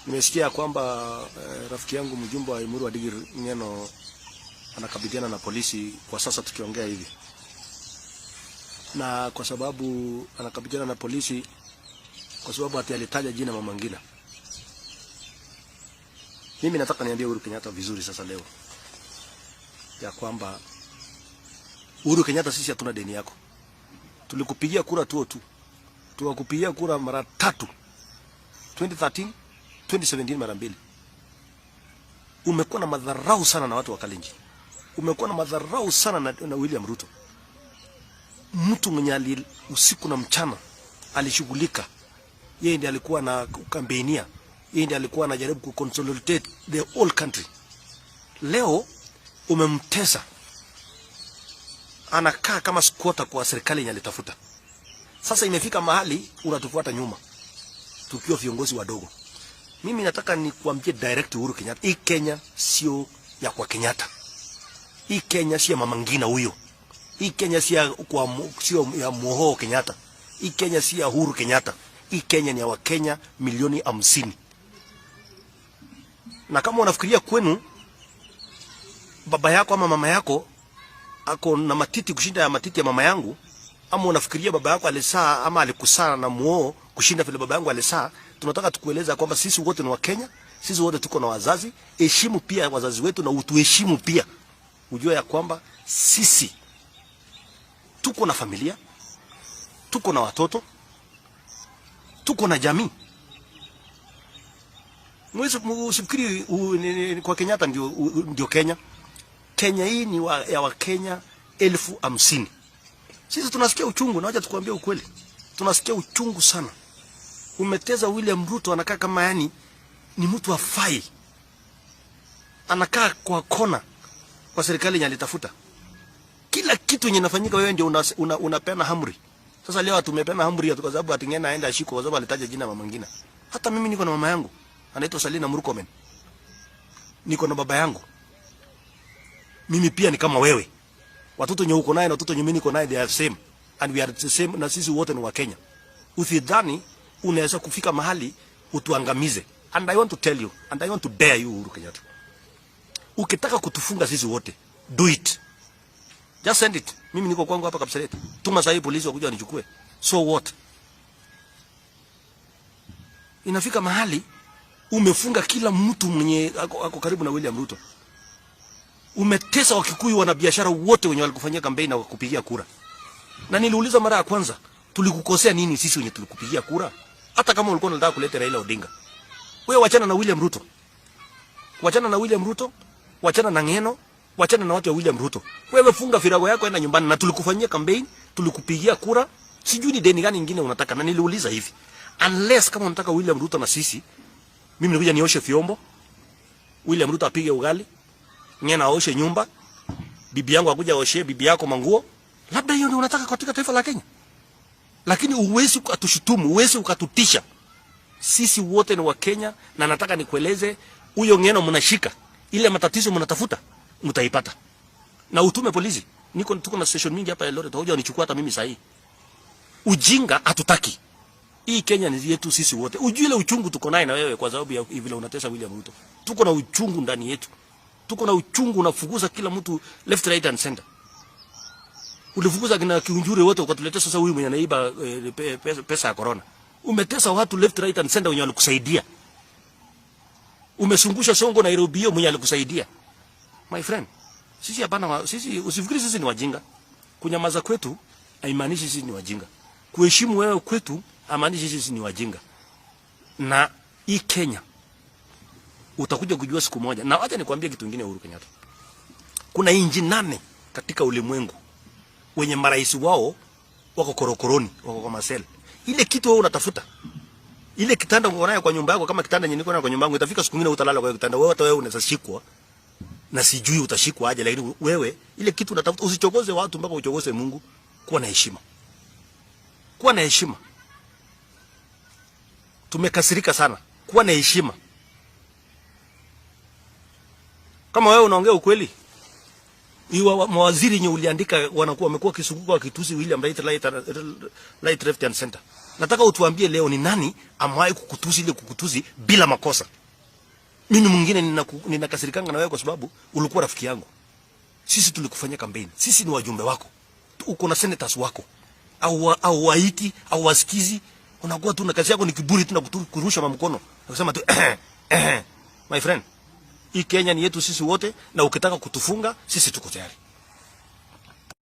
Nimesikia kwamba rafiki yangu mjumbe wa Emurua Dikirr Ng'eno anakabiliana na polisi kwa sasa tukiongea hivi, na kwa sababu anakabiliana na polisi kwa sababu ati alitaja jina Mama Ngina. Mimi nataka niambie Uhuru Kenyatta vizuri sasa leo ya kwamba Uhuru Kenyatta, sisi hatuna deni yako. Tulikupigia kura tuo tu, tukakupigia kura mara tatu, 2013, 2017 mara mbili. Umekuwa na madharau sana na watu wa Kalenjin, umekuwa na madharau sana na William Ruto, mtu mwenye ali usiku na mchana alishughulika. Yeye ndiye alikuwa na kampenia, yeye ndiye alikuwa anajaribu kuconsolidate the whole country. Leo umemtesa, anakaa kama squatter kwa serikali yenye alitafuta. Sasa imefika mahali unatufuata nyuma tukiwa viongozi wadogo. Mimi nataka nikuambie direct, Uhuru Kenyatta, hii Kenya sio ya kwa Kenyatta. Hii Kenya sio ya Mama Ngina huyo. Hii Kenya sio ya kwa sio ya Muhoho Kenyatta. Hii Kenya si ya Uhuru Kenyatta. Hii Kenya ni ya Wakenya milioni 50. Na kama unafikiria kwenu baba yako ama mama yako ako na matiti kushinda ya matiti ya mama yangu, ama unafikiria baba yako alizaa ama alikuzaa na muoo kushinda vile baba yangu alizaa, tunataka tukueleza kwamba sisi wote ni Wakenya, sisi wote tuko na wazazi. Heshimu pia wazazi wetu na utuheshimu pia, ujue ya kwamba sisi tuko na familia, tuko na watoto, tuko na jamii. Mwezi usifikiri kwa Kenyatta ndio Kenya. Kenya hii ni ya Wakenya 50,000. Sisi tunasikia uchungu na wacha tukwambie ukweli. Tunasikia uchungu sana. Umetesa William Ruto, anakaa kama yani ni mtu afai. Anakaa kwa kona kwa serikali yenye alitafuta. Kila kitu yenye inafanyika wewe ndio unapeana amri. Sasa leo tumepeana amri kwa sababu ati Ng'eno aenda ashikwe kwa sababu alitaja jina mama Ngina. Hata mimi niko na mama yangu anaitwa Salina Murkomen. Niko na baba yangu. Mimi pia ni kama wewe. Watoto wenye uko naye na watoto wenye mimi niko naye, they are same and we are the same, na sisi wote ni wa Kenya. Usidhani unaweza kufika mahali utuangamize. And I want to tell you and I want to dare you, Uhuru Kenyatta. Ukitaka kutufunga sisi wote, do it. Just send it. Mimi niko kwangu hapa Kapseret. Tuma sasa polisi wakuja wanichukue. So what? Inafika mahali umefunga kila mtu mwenye ako karibu na William Ruto. Umetesa Wakikuyu wanabiashara wote wenye walikufanyia kampeni na wakupigia kura. Na niliuliza mara ya kwanza, tulikukosea nini sisi wenye tulikupigia kura? Hata kama ulikuwa unataka kuleta Raila Odinga. Wewe wachana na William Ruto. Wachana na William Ruto, wachana na Ng'eno, wachana na watu wa William Ruto. Wewe funga virago yako, enda nyumbani, na tulikufanyia kampeni, tulikupigia kura. Sijui ni deni gani nyingine unataka, na niliuliza hivi. Unless kama unataka William Ruto na sisi, mimi nikuja nioshe vyombo, William Ruto apige ugali, Ng'eno aoshe nyumba, bibi yangu akuja aoshe bibi yako manguo, labda hiyo ndio unataka katika taifa la Kenya. Lakini uwezi ukatushutumu, uwezi ukatutisha. Sisi wote ni wa Kenya, na nataka nikueleze, huyo Ng'eno mnashika, ile matatizo mnatafuta, mtaipata. Na utume polisi. Niko tuko na station mingi hapa Eldoret, hoja unichukua hata mimi sahi. Ujinga hatutaki. Hii Kenya ni yetu sisi wote. Ujue ile uchungu tuko naye na wewe kwa sababu ya vile unatesa William Ruto. Tuko na uchungu ndani yetu. Tuko na uchungu, unafukuza kila mtu left, right and center. Ulifukuza kina Kiunjuri wote, ukatuletea sasa huyu mwenye anaiba pesa ya corona. Umetesa watu left, right and center wenye walikusaidia. Umezungusha Sonko Nairobi hiyo mwenye alikusaidia. My friend, sisi hapana, sisi usifikiri sisi ni wajinga. Kunyamaza kwetu haimaanishi sisi ni wajinga. Kuheshimu wewe kwetu haimaanishi sisi ni wajinga. Na hii Kenya utakuja kujua siku moja. Na wacha nikwambie kitu kingine, Uhuru Kenyatta. Kuna nchi nane katika ulimwengu wenye marais wao wako korokoroni, wako kwa macell. Ile kitu wewe unatafuta, ile kitanda uko nayo kwa nyumba yako, kama kitanda yenye niko nayo kwa nyumba yangu, itafika siku nyingine utalala kwa hiyo kitanda. Wewe hata wewe unaweza shikwa na sijui utashikwa aje, lakini wewe ile kitu unatafuta, usichokoze watu mpaka uchokoze Mungu. Kuwa na heshima, kuwa na heshima. Tumekasirika sana, kuwa na heshima. Kama wewe unaongea ukweli, Iwa mawaziri yenye uliandika wanakuwa wamekuwa kizunguka wakitusi William right, right, right, left and center. Nataka utuambie leo ni nani amewahi kukutusi ile kukutusi bila makosa. Mimi mwingine ninakasirikanga na wewe kwa sababu ulikuwa rafiki yangu. Sisi tulikufanyia kampeni. Sisi ni wajumbe wako. Uko na senators wako. Au waiti au wasikizi. Unakuwa tu na kazi yako ni kiburi tu na kurusha mamkono. Nakasema tu eh, my friend. Hii Kenya ni yetu sisi wote, na ukitaka kutufunga sisi tuko tayari.